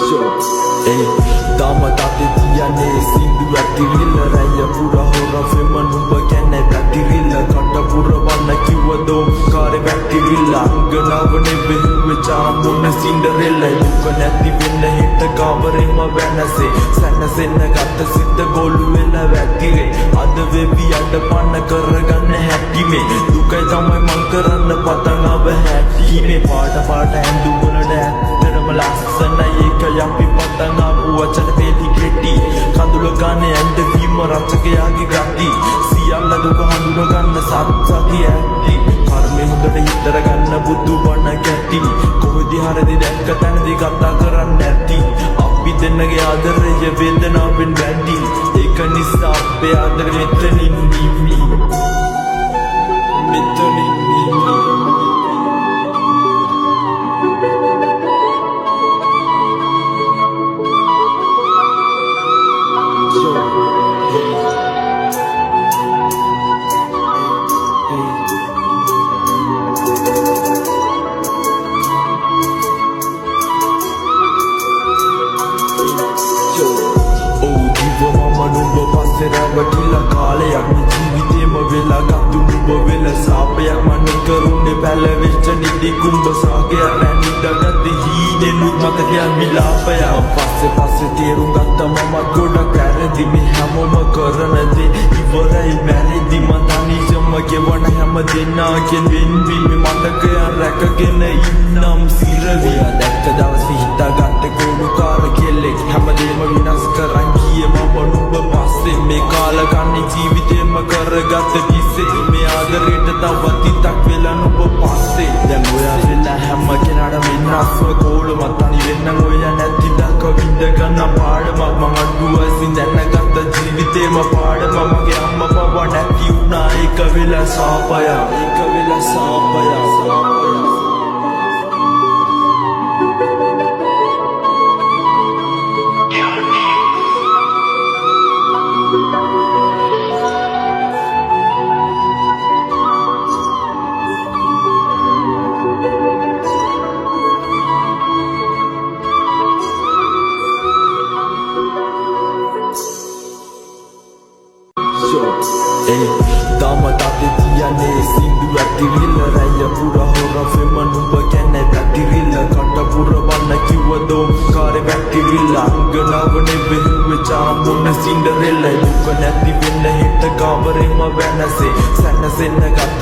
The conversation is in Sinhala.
ඒ තාම තාත්තේ තියන්නේ සින්දු ඇතිරිල්ල. රැය පුරා හොර ෆෙම නුඹ ගැන පැතිරිල්ල. කට පුරවන්න කිව්ව දෝම් කාරේ බැක්ටිරිල්ල. අංගනාව නෙවෙයි චාමුණ සින්ඩරෙල්ල. දුක නැති වෙන්න හෙට කාමරෙම වෙනසේ. සැනසෙන්න ගත්ත සිත ගොළු වෙලා වැතිරේ. අද වෙවි අඩ පන්න කරගන්න හැටි මේ දුකයි තමයි මං කරන්න පතන් ආව හැටි මේ. පාට පාට ඇඳුම් වලට ඇත්තටම ලස්සනයි. ඒක අපි පතන් ආපු වචන පෙළි කෙටි. කඳුල ගන්න ඇඳවීම රචකයාගේ ගති. සියල්ල දුක හඳුන ගන්න සත් සතිය ඇති. කර්මය හොඳට හිතර ගන්න බුදු බණ කැටි. කොහෙදි හරිදි දැක්ක තැනදි කතා කරන්න නැති. අපි දෙන්නගේ ආදරය වේදනාවෙන් වැඩි. ඒක නිසා අපේ ආදරය මෙතනින් නිමි, මෙතනින් නිමි. Yo, hey, hey. ඔව් දිව මම නුඹ පස්සේ රැවටිලා කාලයක්. මේ ජීවිතේම වෙලා ගත්තු නුඹ වෙල සාපයක්. මන් කරුණේ පැලවෙච්ච නිදි කුඹ සාගයක්. රැ නිදාගත්ත හීනෙනුත් මතකයක් විලාපයක්. මං පස්සේ පස්සේ තේරුම් ගත්තා මමත් ගොඩක් වැරදි. මේ හැමෝම කරන දේ ඉවරයි මැරෙදි. මං තනියම ගෙවන හැම දෙනාගෙන් වෙන්වී මේ මතකයන් රැකගෙන ඉන්නම් සිරවි. ඔයා දැක්ක දවසේ හිතාගත්තේ කෝඩුකාර කෙල්ලෙක්. හැමදේම විනාශ කරන් ගියේ මම නුඹ පස්සේ. මේ කාලකන්ණි ජීවිතේම කරගත්ත පිස්සේ. මේ ආදරේට තවත් හිතක් වෙලා නුඹ පස්සේ. දැන් ඔයා වෙලා හැම කෙනාටම වෙනස්ම කෝලමක්. තනි වෙන්නම් ඔයා නැති දක විඳ ගන්න පාඩමක්. මං අඩු වයසින් දැනගත්ත ජීවිතේම පාඩම. මගේ අම්මා පවා නැති වුණා ඒක වෙලා සාපයක්, ඒක වෙලා සාපයක්, සාපයක්. Yo, ඒ තාම තාත්තේ තියන්නේ සින්දු ඇතිරිල්ල. රැය පුරා හොර ෆෙම නුඹ ගැන පැතිරිල්ල. කට පුරවන්න කිව්ව දෝම් කාරේ බැක්ටිරිල්ල. අංගනාව නෙවෙයි චාමුණ සින්ඩරෙල්ල. දුක නැති වෙන්න හෙට කාමරෙම වෙනසේ. සැනසෙන්න ගත්ත